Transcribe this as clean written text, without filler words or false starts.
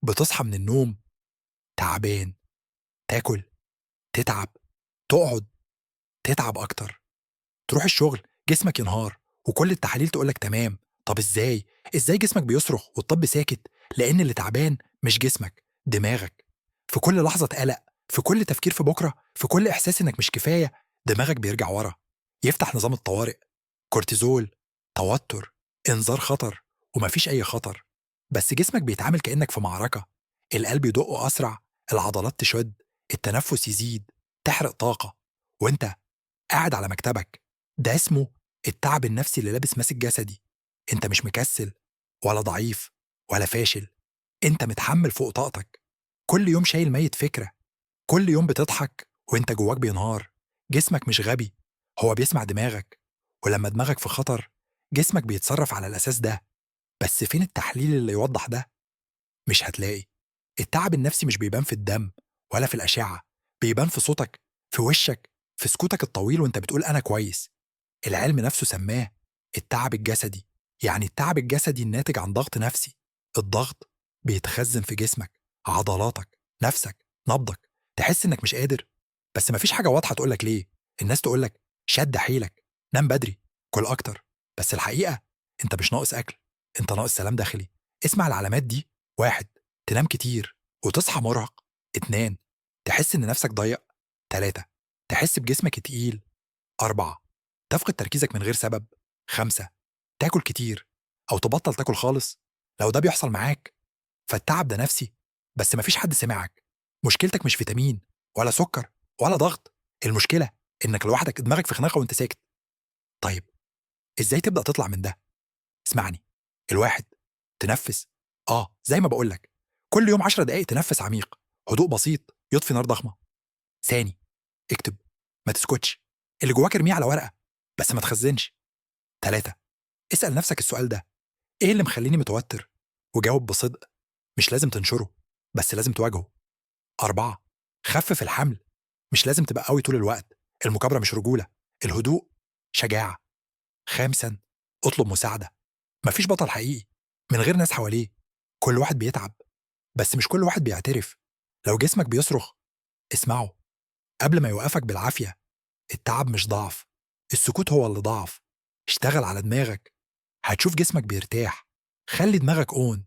بتصحى من النوم تعبان، تاكل تتعب، تقعد تتعب أكتر، تروح الشغل جسمك ينهار، وكل التحاليل تقولك تمام. طب إزاي؟ إزاي جسمك بيصرخ والطب ساكت؟ لأن اللي تعبان مش جسمك، دماغك. في كل لحظة قلق، في كل تفكير في بكرة، في كل إحساس إنك مش كفاية، دماغك بيرجع ورا، يفتح نظام الطوارئ، كورتيزول، توتر، إنذار خطر، ومفيش أي خطر، بس جسمك بيتعامل كأنك في معركة. القلب يدق أسرع، العضلات تشد، التنفس يزيد، تحرق طاقة وانت قاعد على مكتبك. ده اسمه التعب النفسي اللي لابس ماسك جسدي. انت مش مكسل ولا ضعيف ولا فاشل، انت متحمل فوق طاقتك. كل يوم شايل ميت فكرة، كل يوم بتضحك وانت جواك بينهار. جسمك مش غبي، هو بيسمع دماغك، ولما دماغك في خطر جسمك بيتصرف على الأساس ده. بس فين التحليل اللي يوضح ده؟ مش هتلاقي. التعب النفسي مش بيبان في الدم ولا في الأشعة، بيبان في صوتك، في وشك، في سكوتك الطويل وانت بتقول أنا كويس. العلم نفسه سماه التعب الجسدي، يعني التعب الجسدي الناتج عن ضغط نفسي. الضغط بيتخزن في جسمك، عضلاتك، نفسك، نبضك، تحس انك مش قادر، بس مفيش حاجة واضحة تقولك ليه. الناس تقولك شد حيلك، نام بدري، كل أكتر، بس الحقيقة انت مش ناقص أكل، انت ناقص سلام داخلي. اسمع العلامات دي: 1، تنام كتير وتصحى مرهق. 2، تحس ان نفسك ضيق. 3، تحس بجسمك تقيل. 4، تفقد تركيزك من غير سبب. 5، تاكل كتير أو تبطل تاكل خالص. لو ده بيحصل معاك فالتعب ده نفسي، بس مفيش حد سمعك. مشكلتك مش فيتامين ولا سكر ولا ضغط، المشكلة إنك لوحدك، دماغك في خناقة وأنت ساكت. طيب إزاي تبدأ تطلع من ده؟ اسمعني. 1، تنفس. زي ما بقولك، كل يوم 10 دقايق تنفس عميق، هدوء بسيط يطفي نار ضخمة. ثاني، اكتب، ما تسكتش، اللي جواك ارميه على ورقة، بس ما تخزنش. 3، اسأل نفسك السؤال ده: ايه اللي مخليني متوتر؟ وجاوب بصدق، مش لازم تنشره، بس لازم تواجهه. 4، خفف الحمل، مش لازم تبقى قوي طول الوقت، المكابرة مش رجولة، الهدوء شجاعة. 5، اطلب مساعدة. مفيش بطل حقيقي من غير ناس حواليه، كل واحد بيتعب، بس مش كل واحد بيعترف. لو جسمك بيصرخ اسمعه قبل ما يوقفك بالعافية. التعب مش ضعف، السكوت هو اللي ضعف. اشتغل على دماغك، هتشوف جسمك بيرتاح. خلي دماغك on.